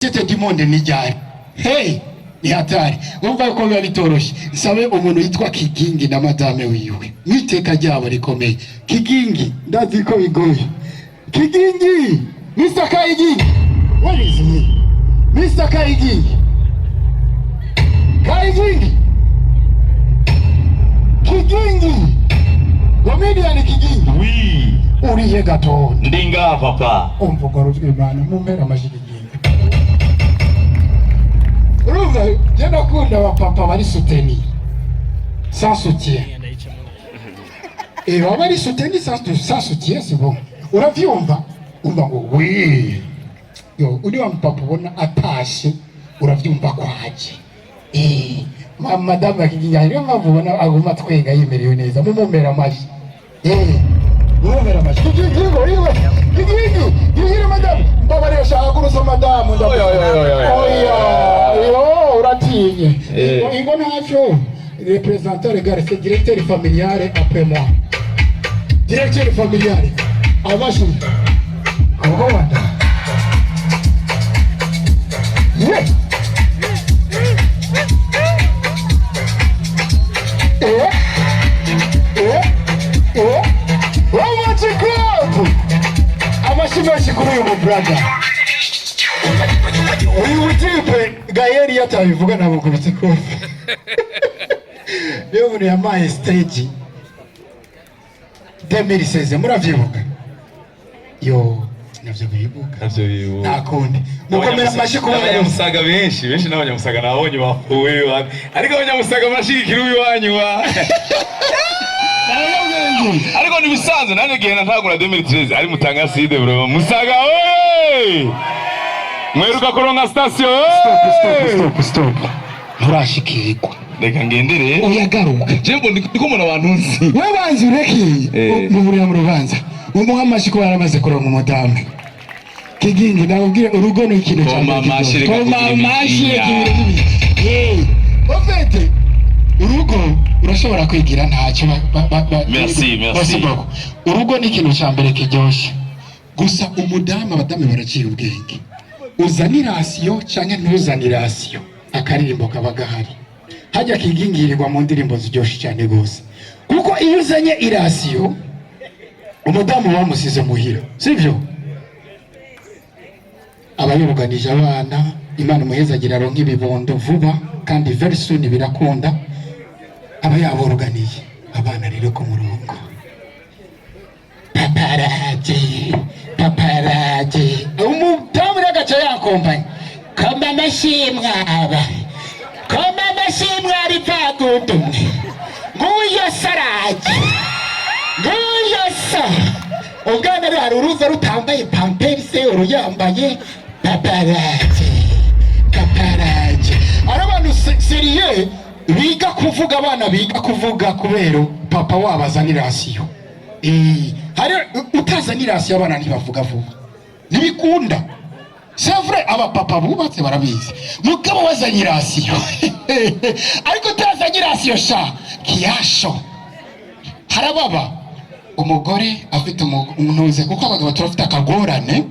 Tête du monde ni ryari? Hey, ni hatari. Urumva ko biba bitoroshye. Nsabe umuntu yitwa Kigingi na madame wiwe mwiteka ryabo rikomeye. Kigingi, ndazi ko bigoye. Kigingi, Mr. Kigingi, where is he? Mr. Kigingi, Kigingi, Kigingi, comedian Kigingi. Oui. Urihe gatondo? Ndi ngaha, papa. Umva urwo rujwi, Imana mumpera amashyi. Kigingi, urumva jye ndakunda abapapa bari soutenu sans soutien. Baba bari soutenu sans soutien, c'est bon. Uravyumva, umva ngo oui, yo uri wa mupapa ubona atashe, uravyumva kwaje. Madame Kigingi, niyo mpamvu ubona aguma twenga, yimerewe neza. Mumumpera amashyi. Mumumpera amashyi. Kigingi, ngo iwe Kigingi, Kigingi, madamu, mbabarira, shaka kurusa madamu. Oya, oya, oya, oya. Oya, yo uratinye. Ingo ntacyo. Représentant légal, c'est directeur familial après moi, directeur familial. Abashi koko wanda ye Romantic Club, amashyi menshi kuri uyu mubrada, uyu mutipe Gayeri. Iyo atabivuga namukubise kofi. Niyo muntu yamaye stage 2016, muravyibuka? Yo, navyo bibuka. Navyo bibuka. Nta kundi, mukomera amashyi kubera Abanyamusaga benshi benshi n'abanyamusaga nabonye bafuwe ariko abanyamusaga barashigikira uwiwanyu wa. Ariko nibisanzwe, nanjye gihe natangura 2013 ari Mutanga Side bro. Musaga oye! Mweruka kuronka station. Stop, stop, stop, stop, nturashikirwa. Reka ngendere. Uyagaruka. Je mbona ndiko mbona abantu nzi. We banza ureke. Muhurira mu rubanza, umuha amashyi kuba yaramaze kuronka umudamu. Kigingi, ndakubwira, urugo ni ikintu cya Koma mbere amashyi, kiryoshye. reka Koma kugira amashyi, imijinya. reka ibintu nk'ibi. En fait, urugo urashobora kwigira ntacyo Merci, merci. Merci beaucoup. Urugo ni ikintu cya mbere kiryoshye. Gusa umudamu, abadamu baraciye ubwenge. Uzana i ration cyangwa ntuzane i ration, akaririmbo kaba gahari. Hajya kigingirirwa mu ndirimbo ziryoshye cyane rwose, kuko iyo uzanye i ration, umudamu bamusize muhira, sibyo? Aba yoruganije abana. Imana umuhezagira aronka ibibondo vuba kandi very soon, birakunda. Aba yaboruganiye abana rero ku murongo: "Paparaje, paparaje." Umudamu rero agaca yakompanye: "Koma amashyi mwaba, koma amashyi mwari vagundumwe, nguyo saraje, nguyo." So ubwana rero hari uruza rutambaye pampers, uruyambaye: "Paparaje, paparaje." Ari abantu sérieux biga kuvuga, abana biga kuvuga kubera papa wabo azana i ration. Hari utazana i ration, abana ntibavuga vuba, ntibikunda. C'est vrai, abapapa bubatse barabizi. Mugabo wazanye i ration, ariko utazanye i ration, sha kiyasho harababa. Umugore afite umunuze, kuko abagabo turafite akagorane,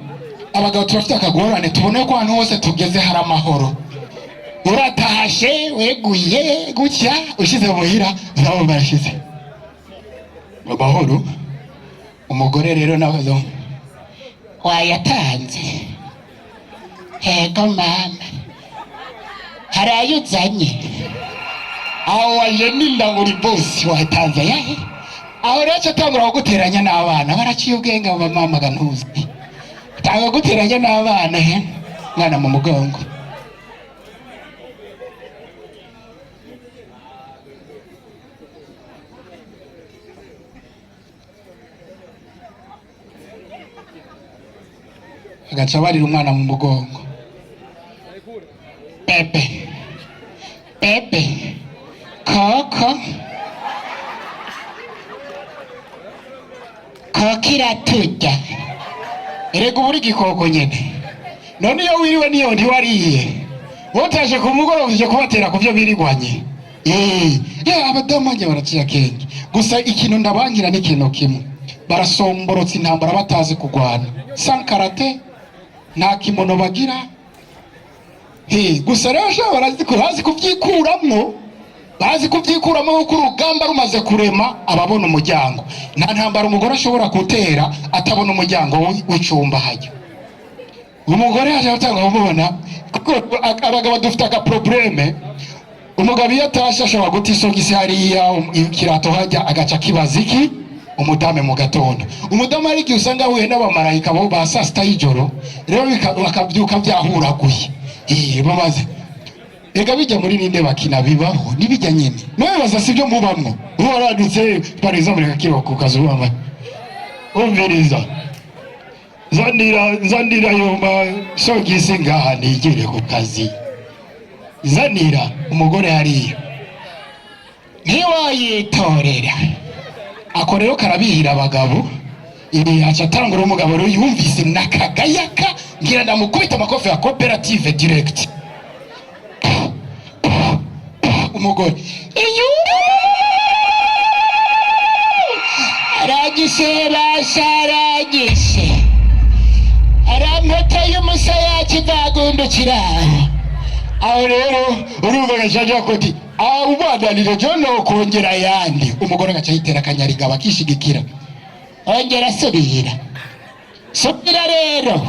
abagabo turafite akagorane. Tubone ko ahantu hose tugeze hari amahoro. Uratashe weguye gutya, ushyize muhira, nabo barashize amahoro. Umugore rero nawe aza: "Wayatanze?" "Hego mama." "Hari ayo uzanye?" Aho waje ninda ngo uri bosi, watanze ayahe? Aho rero aca atangura kuguteranya n'abana. Baraciye ubwenge abo bamamaga, ntuzi, tanga guteranya n'abana. He mwana mu mugongo. Agaca abarira umwana mu mugongo: "Pepe, pepe, koko koko iraturya." Erega uba uri igikoko nyene. None iyo wiriwe niyo ntiwariye, utaje ku mugoroba, uje kubatera ku byo birigwanye. Abadamu banjye baraciye akenge. Gusa ikintu ndabangira ni ikintu kimwe: barasomborotsa intambara batazi kurwana, sans karate, nta kimono bagira. He, gusa rero sha bazi kubyikuramwo, bazi kubyikuramo, kuko urugamba rumaze kurema ababona umuryango. Nta ntambara umugore ashobora gutera atabona umuryango w'icumba. Hajya umugore yaje gutanga kumubona, kuko abagabo dufite aka problème. Umugabo iyo atashe ashobora guta isogisi hariya, ikirato hajya, agaca akibaza iki umudame mu gatondo. Umudamu hari igihe usanga ahuye n'abamarayika bo ba saa sita y'ijoro, rero bakabyuka byahuraguye. Bamaze ega bijya muri ninde bakina bibaho nibijya nyine nawe baza sibyo mubamwo. Uba waranditse par exemple kakiro ku kazi ubama umviriza, zanira zanira ayo masogisi ngaha nigire ku kazi, zanira. Umugore hariya ntiwayitorera. Ako rero karabihira abagabo. Ibi aca atangura umugabo rero yumvise nakagayaka, ngira ndamukubita amakofi ya koperative direct. Umugore iyo aragise basha, aragise, arampoteye umusaya kivagundukira aho. Rero urumva agaca kuti ubandanije jo nokongera ayandi. Umugore agaca yitera akanyarigaba akishigikira, ongera, subira, subira rero,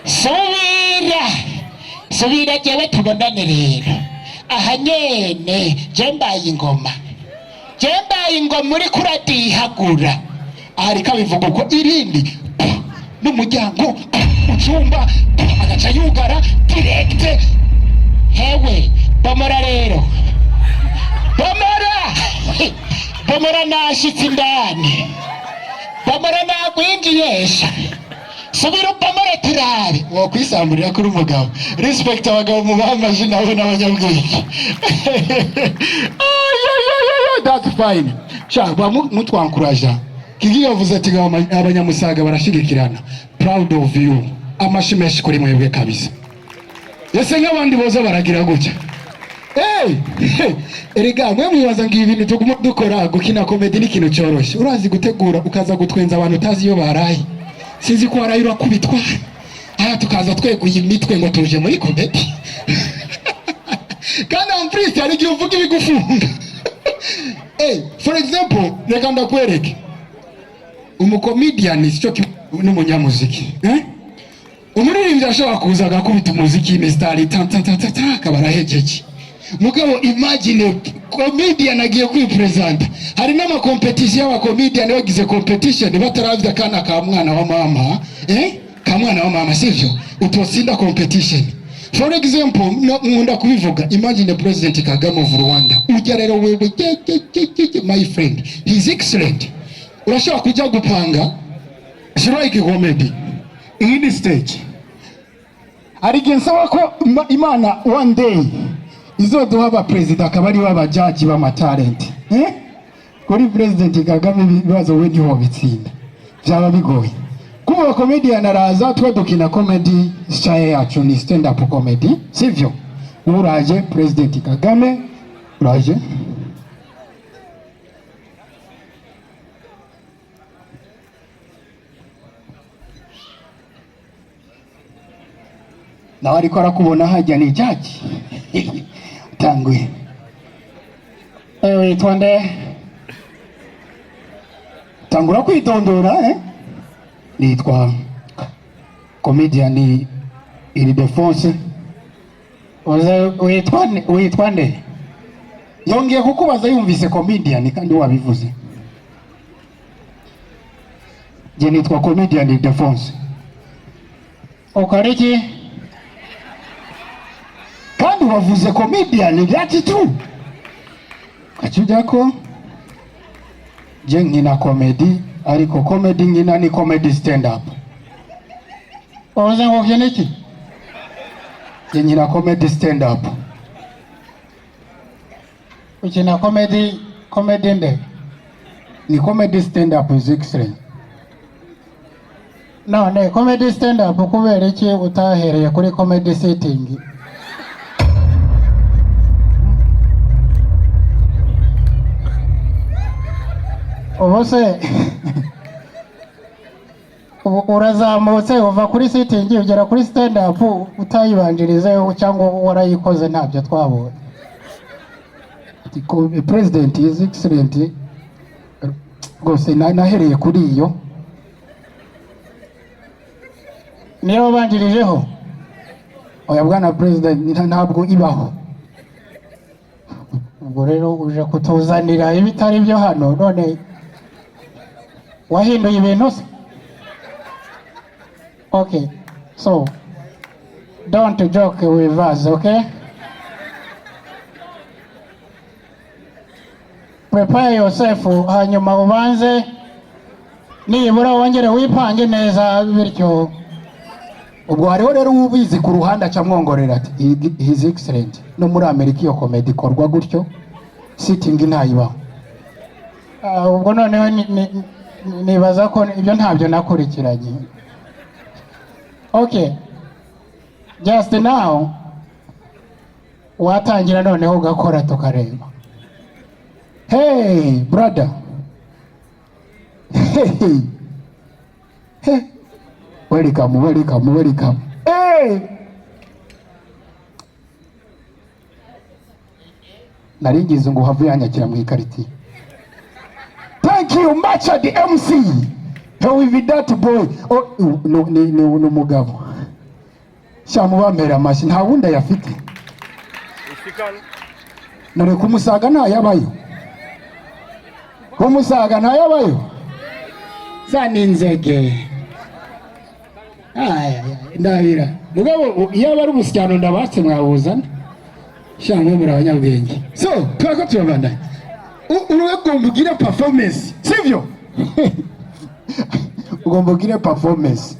subira, subira, jewe tubonane rero aha nyene. Je mbaye ingoma, je mbaye ingoma, uriko uradihagura. Aha ariko abivuga uko, irindi n'umuryango mu cumba agaca yugara direct. Hewe, bomora rero, bomora, bomora, nashitse indani, bomora, nagwinjiyesha, subira ubomore turabe wokwisamburira kuri umugabo. Respect abagabo, mu bamaji nabo n'abanyabwenge. Ay, ay, ay, ay, that's fine. Sha mutwankuraja. Kigi yavuze ati ngo abanyamusaga barashigikirana. Proud of you, amashi menshi kuri mwebwe kabisa. Ese nk'abandi boza baragira gutya? Hey! Erega mwe mwibaza ngo ibi bintu tuguma dukora, gukina comedy ni ikintu cyoroshye. Urazi gutegura ukaza gutwenza abantu utazi iyo baraye, sinzi ko waraye urakubitwa, aha tukaza tweguye imitwe ngo tuje muri comedy. Kandi en plus hari igihe uvuga ibigufunga. Hey, for example, reka ndakwereke umu comedian sicyo kimwe n'umunyamuziki, eh? Umuririmbyi ashobora kuza agakubita umuziki, imisitari, ta ta ta ta ta, akaba arahejeje. Mugabo imagine comedian agiye kwipresenta. Hari n'ama competition y'aba comedian, bagize competition bataravye akana ka mwana wa mama, eh? Ka mwana wa mama, sivyo? Utotsinda competition. For example, no, nkunda kubivuga, imagine President Kagame of Rwanda ujya rero wewe je, je, je, je, je, my friend, he's excellent. Urashobora kujya gupanga strike comedy, iyi ni stage. Hari igihe nsaba ko Imana one day izoduha abaperezida akaba aribo abajaji b'amatalenti, eh? Kuri President Kagame ibibazo we ntiho bitsinda, byaba bigoye. Kuba comedian araza, twe dukina comedy, style yacu ni stand up comedy, sivyo? Uraje President Kagame, uraje nawe ariko arakubona hajya ni jaji utanguye. Witwa nde? Tangura kwitondora, eh? Nitwa comedian Ildefonse. Uze witwa nde? Witwa nde? Yongeye kukubaza yumvise comedian kandi wabivuze. Je nitwa comedian Ildefonse. Ukora iki? Kandi wavuze comedian, that's true. Ukajya ko je nkina comedy, ariko comedy nkina ni comedy stand up. Uze ngo ukina iki? Je nkina comedy stand up. Ukina comedy, comedy nde? Ni comedy stand up is excellent. None comedy stand up kubera iki utahereye kuri comedy sitting? Ubu se Ubu urazamutse uva kuri sitting ugera kuri stand up utayibanjirize cyangwa warayikoze, ntabyo twabonye. President is excellent rwose, nahereye kuri iyo. Niyo wabanjirijeho? Oya bwana president, ntabwo ibaho. Ubwo rero uje kutuzanira ibitari byo hano, none wahinduye ibintu se? Okay, so don't joke with us, okay? Prepare yourself, hanyuma ubanze nibura wongere wipange neza bityo. Ubwo hariho rero ubizi ku ruhande aca amwongorera ati: "His excellent, no muri Amerika iyo comedy ikorwa gutyo, sitting ntayibaho." Ah, ubwo noneho nibaza ko ibyo ntabyo nakurikiranye. Okay, just now watangira noneho ugakora tukareba. Hey brother, hey, hey. Welcome, welcome, welcome, hey. Nari ngize ngo uhave yanyakira mu ikaritiye. Thank you much, the MC. Hey, with that boy, oh, no, ni umugabo shamubamera amashyi, nta wundi ayafite. None kumusaga ntayabayo, kumusaga ntayabayo. Zana inzege. Ay, ay, ay, ndabira mugabo iyo aba ari umusyano ndabatse mwawuzana shamwe muri abanyabwenge. So turako turabandanya. Ugomba ugire performance, sivyo? Ugomba ugire performance.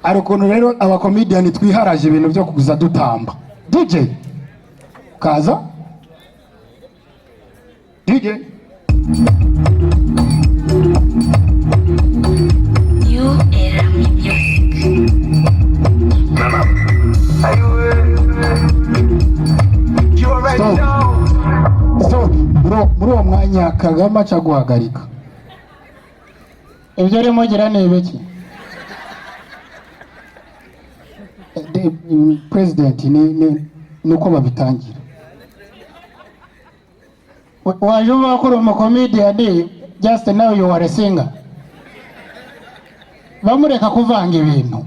Hari ukuntu rero abakomediyani twiharaje ibintu byo kuza dutamba. DJ kaza, DJ. New Era Music. You already Stop. know. Stop. Muri uwo mwanya Kagame aca guhagarika. Ibyo urimo ugira ni ibiki? President, ni nuko babitangira. Waje uvuga ko uri umukomediyani, just now you are a singer. Bamureka kuvanga ibintu.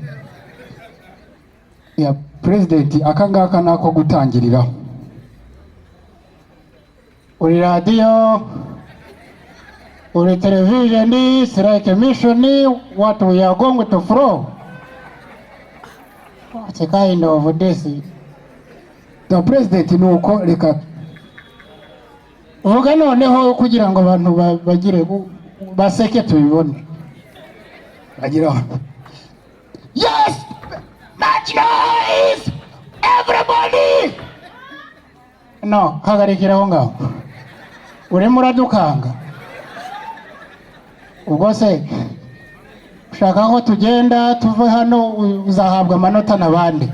Ya president, aka ngaka nako gutangiriraho. Uri radiyo, uri television, it's like a mission what we are going to follow. What kind of this? The president, ni uko reka. Vuga noneho kugira ngo abantu bagire baseke tubibone. Bagira: "Yes, much noise, everybody!" No, hagarikira aho ngaho, urimo uradukanga. Ubwo se ushaka ko tugenda tuve hano, uzahabwa amanota n'abandi?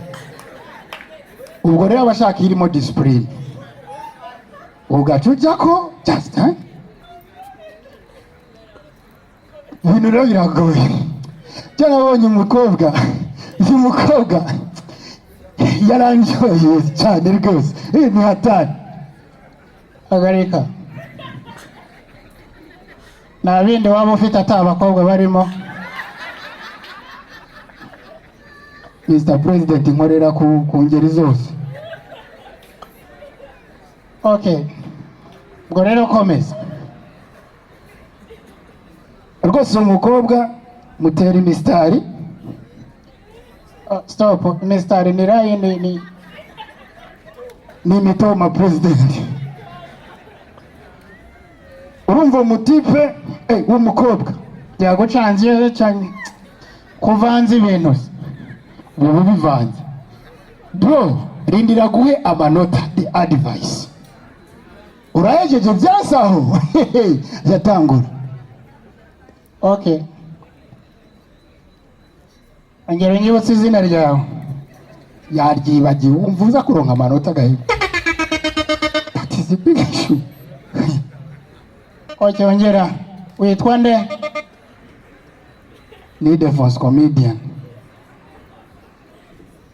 Ubwo rero abashaka irimo discipline, ugaca ujya ko just, eh? Ibintu rero biragoye. Cyo nabonye umukobwa, uyu mukobwa yarandyoheye cyane rwose. Ni hatari. Hagarika, nta bindi waba ufite ata abakobwa barimo? Mr President, nkorera ku ngeri zose. Okay, ubwo rero komeza. Rwose uwo mukobwa mutera imisitari. Oh, stop, Mr. Ni line ni Ni imitoma, president. Urumva umutipe w'umukobwa. Byagucanze cyane kuvanza ibintu se. Ubu bivanze, bro, rindira guhe amanota, the advice urahejeje byasaho yatangura. Okay, ongera unyibutse izina ryawe. Yaryibagiwe. Wumva uza kuronka amanota agaheba. That is a big issue. Okay, ongera. Witwa nde? Ni Defense Comedian.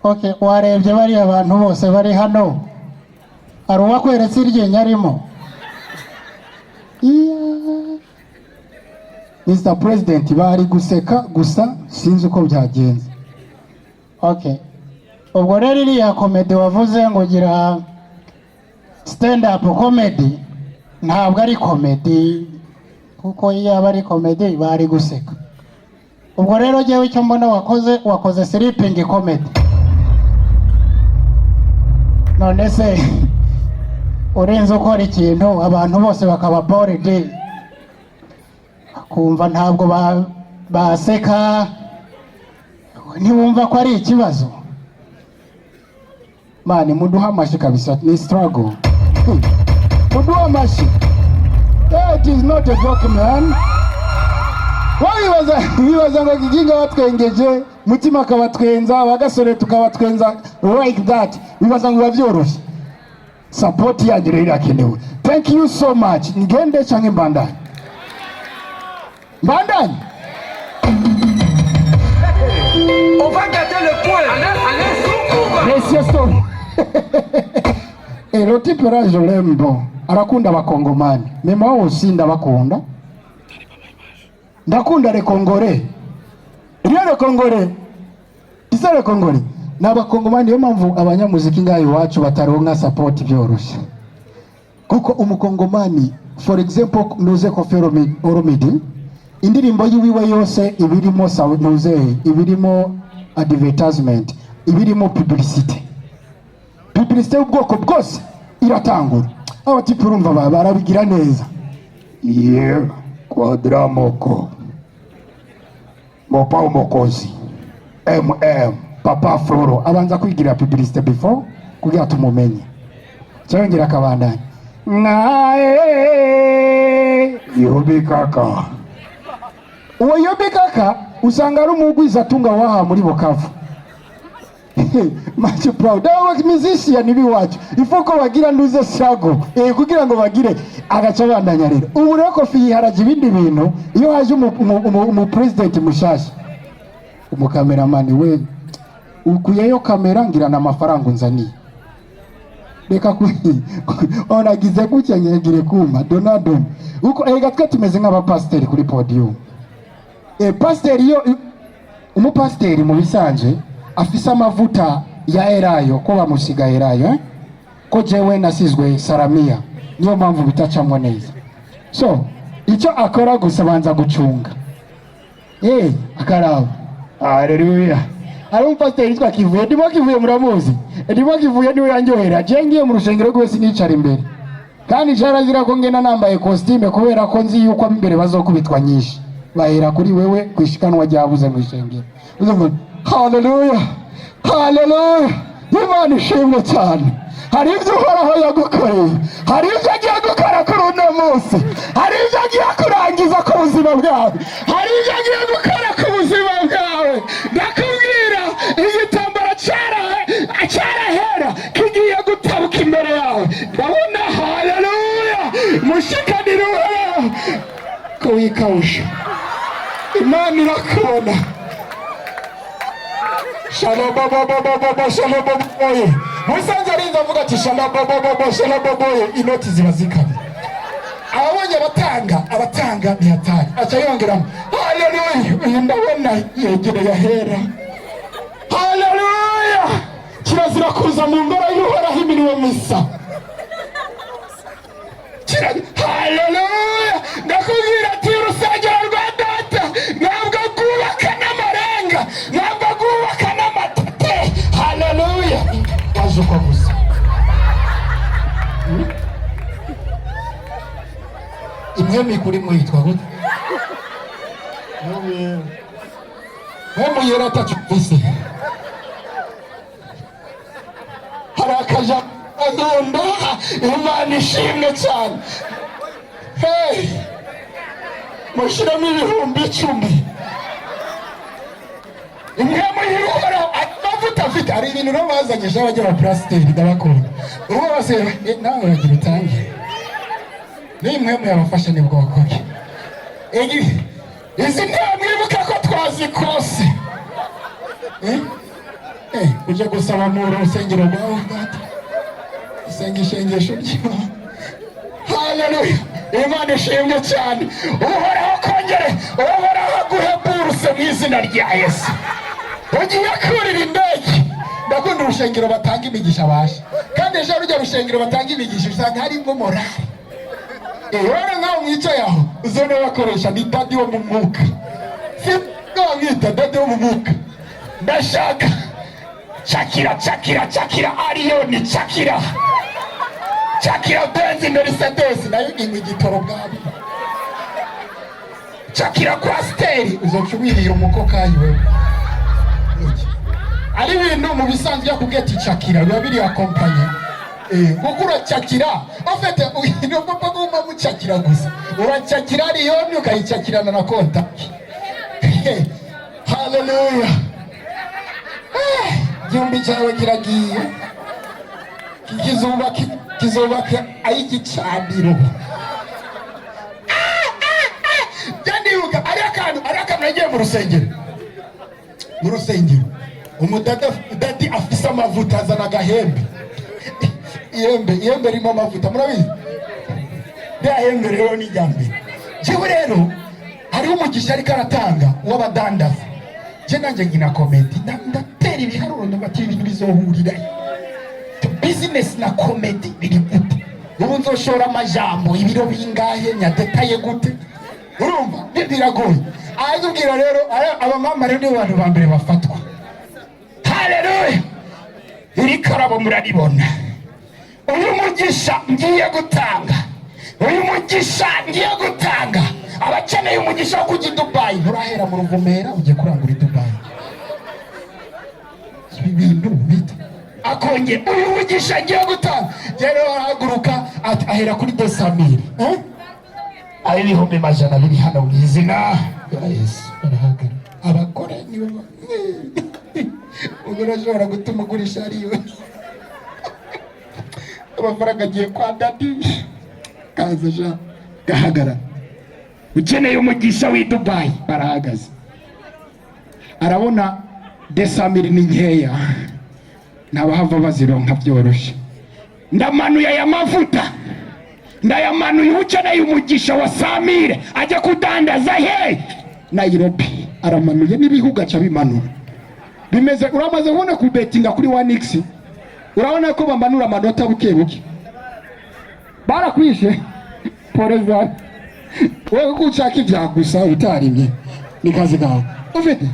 Okay, warebye bariya bantu bose bari hano, hari uwakweretse iryinyo arimo? Iya. Mr President, bari guseka gusa, sinzi uko byagenze. Okay, ubwo rero iriya comedy wavuze ngo gira stand up comedy, ntabwo ari comedy, kuko iyo aba ari comedy bari guseka. Ubwo rero jyewe icyo mbona wakoze, wakoze sleeping comedy. None se urenze ukora ikintu abantu bose bakaba bored, kumva ntabwo baseka, ntiwumva ko ari ikibazo? Man, muduha amashi kabisa, ni struggle. Muduha amashi. It is not a joke, man. Wibaza wibaza ngo Kiginga batwengeje mutima akabatwenza, bagasore tukabatwenza like that, wibaza ngo biba byoroshye? Support yanyu rero irakenewe. Thank you so much. Ngende canke mbandanye? Mbandanye. On va garder le point. Allez, allez. Monsieur Stone. Eh, le type là, je l'aime. Bon. Arakunda abakongomani. Mais moi aussi ndabakunda. Ndakunda les Congolais. Rien le Congolais. Tu sais le Congolais. N'abakongomani, niyo mpamvu abanyamuziki ngaho iwacu bataronka support byoroshye. Kuko umukongomani, for example, nuze Koffi Olomide, indirimbo yiwiwe yose ibirimo nuze ibirimo advertisement, ibirimo publicité. Publicité y'ubwoko bwose iratangura. Abatipe urumva barabigira neza. Yeah, Quadra Moko. Mopao Mokozi. MM Papa Floro abanza kwigira publicité before kugira tumumenye. Cyongera akabandanya. Nae Yobi kaka. Uwo Yobi kaka usanga ari umugwiza atunga waha muri Bukavu. Much proud. Aba musician b'iwacu. Ifo ko bagira nduze struggle. Kugira ngo bagire agaca bandanya rero. Ubu rero Kofi yiharaje ibindi bintu, iyo haje umu president mushasha. Umukameramani we, ukuyeyo kamera ngira na amafaranga unzaniye. Reka ku onagize gutya ngire kuma Donado. Uko ega twe tumeze nk'abapasiteri kuri podium. Pasiteri, iyo umupasiteri mu bisanzwe afise amavuta ya elayo, ko bamusiga elayo, eh? Ko jewe nasizwe saramiya, niyo mpamvu bitacamwo neza. So icyo akora gusa, abanza gucunga, akaraba. Haleluya! Hari umupasiteri yitwa Kivuye, ndimo Kivuye, muramuzi? Ndimo Kivuye niwe yanyohera. Je ngiye mu rusengero rwose nicara imbere, kandi carazira ko ngenda nambaye costume, kubera ko nzi yuko ab'imbere bazokubitwa nyinshi, bahera kuri wewe kwishikanwa ryabuze mu ishengero. Uzavuga haleluya, haleluya, Imana ishimwe cyane, hari ibyo Uhoraho yagukoreye, hari ibyo agiye gukora kuri uno munsi, hari ibyo agiye kurangiza ku buzima bwawe, hari ibyo agiye gukora ku buzima bwawe. Ndakubwira, igitambaro cyarahera kigiye gutabuka imbere yawe. Ndabona, haleluya, mushikanire Uhoraho ko wikawusha, Imana irakubona. Shalabababababa, shalabababoye. Musanze arinze avuga ati shalabababa, shalababoye, inoti ziba zikamye. Ababonye abatanga, abatanga ntiyatanga, aca yongeramo haleluya. Uyu ndabona yegereye ahera. Haleluya! Kirazira kuza mu ngoro y'Uhoraho iminwe misa. Haleluya! Ndakubwira ati urusengero rwa data ntabwo rwubaka n'amarenga, ntabwo rwubaka n'amatete. Haleluya! Waje uko gusa. Imwe mikuru imwe yitwa gute? Mwe yera atacumvise, hari akaja agunda. Imana ishimwe cyane. Hey, mushyiramo 10,000. Imwe muyihora amavuta afite. Hari ibintu rero bazanyije abajya ba pasiteri, ndabakunda ubu bose. Nawe uragira utange niyo imwe yabafasha ni bwoko ki? Izi ntamwibuka ko twazikose. Eh? Eh, uje gusaba mu rusengero rwawe, data, isenga ishengesho ry'Imana. Haleluya! Imana ishimwe cyane. Uhoraho kongere, Uhoraho aguhe buruse mu izina rya Yesu. Ugiye kurira indege. Ndakunda urusengero batanga imigisha basha, kandi ejo rujya rushengero batanga imigisha usanga harimo morale. Urabona nkaho mwicaye aho, uzone bakoresha ni daddy wo mu mwuka, si bamwita daddy wo mu mwuka. Ndashaka cakira, cakira, cakira Allioni, cakira, cakira Benz, Mercedes, nayo inywa igitoro bwabo. Cakira Coaster, uzoca wirira umukokayi wewe. Ari ibintu mu bisanzwe yakubwiye ati cakira, biba biri accompagné. Kuko uracakira ufite nubwo guma mucakira gusa, uracakira Allioni ukayicakirana na kontaki. Haleluya! Igihumbi cyawe kiragiye, kizubaka, kizubaka ay'igicaniro. Byandibuka ari akantu nagiye mu rusengero, umudada, daddy afise amavuta, azana agahembe, ihembe, ihembe ririmo amavuta. Murabizi rya hembe rero ni irya mbere. Jewe rero hariho umugisha ariko aratanga w'abadandaza. Je nanjye nkina comedy, ndatera ibiharuro, ndabati ibintu bizohurirayo, business na comedy biri gute? Ubu nzoshora amajambo ibiro bingahe, nyadetaye gute? Urumva biragoye. Aratubwira rero, abamama rero nibo bantu ba mbere bafatwa. Haleluya! Iri karabo muraribona. Uyu mugisha ngiye gutanga, uyu mugisha ngiye gutanga, abakeneye umugisha wo kujya i Dubayi, nturahera mu Ruvumera ugiye kurangura i Dubayi. Ibi bintu bita akongera uyu mugisha ngiye gutanga rero, arahaguruka ati ahera kuri 200 000, eh? Ari 200 000 hano mu izina rya Yesu. Barahagarara abagore, nibo umugore ashobora gutuma ugurisha ariwe amafaranga agiye kwa daddy. Kaza sha, gahagarara. Ukeneye umugisha w'i Dubayi, barahagaze. Arabona 200 000 ni nkeya, ntabahava bazironka byoroshye. Ndamanuye aya mavuta, ndayamanuye. Ukeneye umugisha wa 100 000 ajya kudandaza he? Nairobi. Aramanuye n'ibihugu aca bimanura. Bimeze, uramaze kubona kubetinga kuri 1x, urabona ko bamanura amanota buke buke. Barakwishe, pole sana. Wewe ko ushaka ibya gusa utarimye, ni kazi kawe ufite.